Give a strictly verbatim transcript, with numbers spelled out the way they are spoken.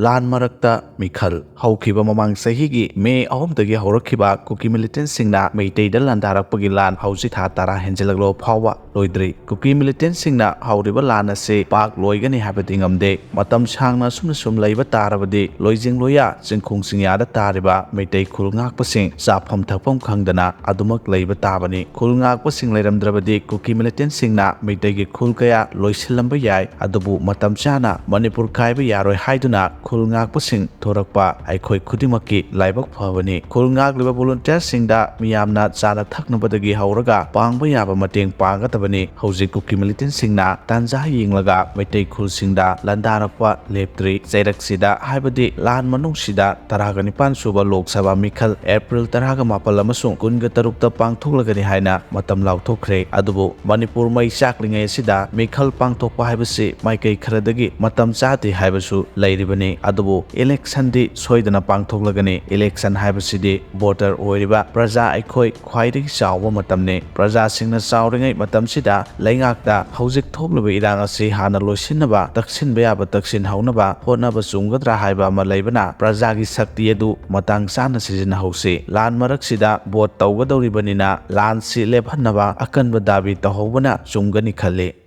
ꯂꯥꯟ ꯃꯔꯛꯇ ꯃꯤꯈꯜ꯫ ꯍꯧꯈꯤꯕ ꯃꯃꯥꯡ ꯆꯍꯤꯒꯤ ꯃꯦ ꯑꯍꯨꯝꯗꯒꯤ ꯍꯧꯔꯛꯈꯤꯕ ꯀꯨꯀꯤ ꯃꯤꯂꯤꯇꯦꯟꯁꯤꯡꯅ ꯃꯩꯇꯩꯗ ꯂꯥꯟꯗꯥꯔꯛꯄꯒꯤ ꯂꯥꯟ ꯍꯧꯖꯤꯛ ꯊꯥ ꯇꯔꯥ ꯍꯦꯟꯖꯤꯜꯂꯛꯂꯕ ꯐꯥꯎꯕ ꯂꯣꯏꯗ꯭ꯔꯤ꯫ ꯀꯨꯀꯤ ꯃꯤꯂꯤꯇꯦꯟꯁꯤꯡꯅ ꯍꯧꯔꯤꯕ ꯂꯥꯟ ꯑꯁꯤ ꯄꯥꯛ ꯂꯣꯏꯒꯅꯤ ꯍꯥꯏꯕꯗꯤ ꯉꯝꯗꯦ꯫ ꯃꯇꯝ ꯁꯥꯡꯅ ꯑꯁꯨꯝꯅ ꯁꯨꯝ ꯂꯩꯕ ꯇꯥꯔꯕꯗꯤ ꯂꯣꯏꯖꯤꯡ ꯂꯣꯏꯌꯥ ꯆꯤꯡꯈꯣꯡ ꯆꯤꯡꯌꯥꯗ ꯇꯥꯔꯤꯕ ꯃꯩꯇꯩ ꯈꯨꯜ ꯉꯥꯛꯄꯁꯤꯡ ꯆꯥꯐꯝ ꯊꯛꯐꯝ ꯈꯪꯗꯅ ꯑꯗꯨꯃꯛ ꯂꯩꯕ ꯇꯥꯕꯅꯤ꯫ ꯈꯨꯜ ꯉꯥꯛꯄꯁꯤꯡ ꯂꯩꯔꯝꯗ꯭ꯔꯕꯗꯤ ꯀꯨꯀꯤ ꯃꯤꯂꯤꯇꯦꯟꯁꯤꯡꯅ ꯃꯩꯇꯩꯒꯤ ꯈꯨꯜ ꯀꯌꯥ ꯂꯣꯏꯁꯤꯜꯂꯝꯕ ꯌꯥꯏ꯫ ꯑꯗꯨꯕꯨ ꯃꯇꯝ ꯆꯥꯅ ꯃꯅꯤꯄꯨꯔ ꯀꯥꯏꯕ ꯌꯥꯔꯣꯏ ꯍꯥꯏꯗꯨꯅ ꯈꯨꯜ ꯉꯥꯛꯄꯁꯤꯡ ꯊꯣꯔꯛꯄ ꯑꯩꯈꯣꯏ ꯈꯨꯗꯤꯡꯃꯛꯀꯤ ꯂꯥꯏꯕꯛ ꯐꯕꯅꯤ꯫ ꯈꯨꯜ ꯉꯥꯛꯂꯤꯕ ꯚꯣꯂꯨꯟꯇꯤꯌꯔꯁꯤꯡꯗ ꯃꯤꯌꯥꯝꯅ ꯆꯥꯅ ꯊꯛꯅꯕꯗꯒꯤ ꯍꯧꯔꯒ ꯄꯥꯡꯕ ꯌꯥꯕ ꯃꯇꯦꯡ ꯄꯥꯡꯒꯗꯕꯅꯤ꯫ ꯍꯧꯖꯤꯛ ꯀꯨꯀꯤ ꯃꯤꯂꯤꯇꯦꯟꯁꯤꯡꯅ ꯇꯥꯟꯖꯥ ꯌꯦꯡꯂꯒ ꯃꯩꯇꯩ ꯈꯨꯜꯁꯤꯡꯗ ꯂꯥꯟꯗꯥꯔꯛꯄ ꯂꯦꯞꯇ꯭ꯔꯤ꯫ ꯆꯩꯔꯛꯁꯤꯗ ꯍꯥꯏꯕꯗꯤ ꯂꯥꯟ ꯃꯅꯨꯡꯁꯤꯗ ꯇꯔꯥꯒ ꯅꯤꯄꯥꯟ ꯁꯨꯕ ꯂꯣꯛ ꯁꯚꯥ ꯃꯤꯈꯜ ꯑꯦꯄ꯭ꯔꯤꯜ ꯇꯔꯥꯒ ꯃꯥꯄꯜ ꯑꯃꯁꯨꯡ ꯀꯨꯟꯒ ꯇꯔꯨꯛꯇ ꯄꯥꯡꯊꯣꯛꯂꯒꯅꯤ ꯍꯥꯏꯅ ꯃꯇꯝ ꯂꯥꯎꯊꯣꯛꯈ꯭ꯔꯦ꯫ ꯑꯗꯨꯕꯨ ꯃꯅꯤꯄꯨꯔ ꯃꯩ ꯆꯥꯛꯂꯤꯉꯩ ꯑꯁꯤꯗ ꯃꯤꯈꯜ ꯄꯥꯡꯊꯣꯛꯄ ꯍꯥꯏꯕꯁꯤ ꯃꯥꯏꯀꯩ ꯈꯔꯗꯒꯤ ꯃꯇꯝ ꯆꯥꯗꯦ ꯍꯥꯏꯕꯁꯨ ꯂꯩꯔꯤꯕꯅꯤ꯫ ꯑꯗꯨꯕꯨ ꯏꯂꯦꯛꯁꯟꯗꯤ ꯁꯣꯏꯗꯅ ꯄꯥꯡꯊꯣꯛꯂꯒꯅꯤ꯫ ꯏꯂꯦꯛꯁꯟ ꯍꯥꯏꯕꯁꯤꯗꯤ ꯚꯣꯇꯔ ꯑꯣꯏꯔꯤꯕ ꯄ꯭ꯔꯖꯥ ꯑꯩꯈꯣꯏ ꯈ꯭ꯋꯥꯏꯗꯒꯤ ꯆꯥꯎꯕ ꯃꯇꯝꯅꯤ꯫ ꯄ꯭ꯔꯖꯥꯁꯤꯡꯅ ꯆꯥꯎꯔꯤꯉꯩ ꯃꯇꯝꯁꯤꯗ ꯂꯩꯉꯥꯛꯇ ꯍꯧꯖꯤꯛ ꯊꯣꯛꯂꯤꯕ ꯏꯔꯥꯡ ꯑꯁꯤ ꯍꯥꯟꯅ ꯂꯣꯏꯁꯤꯟꯅꯕ, ꯇꯛꯁꯤꯟꯕ ꯌꯥꯕ ꯇꯛꯁꯤꯟꯍꯧꯅꯕ ꯍꯣꯠꯅꯕ ꯆꯨꯝꯒꯗ꯭ꯔꯥ ꯍꯥꯏꯕ ꯑꯃ ꯂꯩꯕꯅ ꯄ꯭ꯔꯖꯥꯒꯤ ꯁꯛꯇꯤ ꯑꯗꯨ ꯃꯇꯥꯡ ꯆꯥꯅ ꯁꯤꯖꯤꯟꯅꯍꯧꯁꯤ꯫ ꯂꯥꯟ ꯃꯔꯛꯁꯤꯗ ꯚꯣꯠ ꯇꯧꯒꯗꯧꯔꯤꯕꯅꯤꯅ ꯂꯥꯟꯁꯤ ꯂꯦꯞꯍꯟꯅꯕ ꯑꯀꯟꯕ ꯗꯥꯕꯤ ꯇꯧꯍꯧꯕꯅ ꯆꯨꯝꯒꯅꯤ ꯈꯜꯂꯤ꯫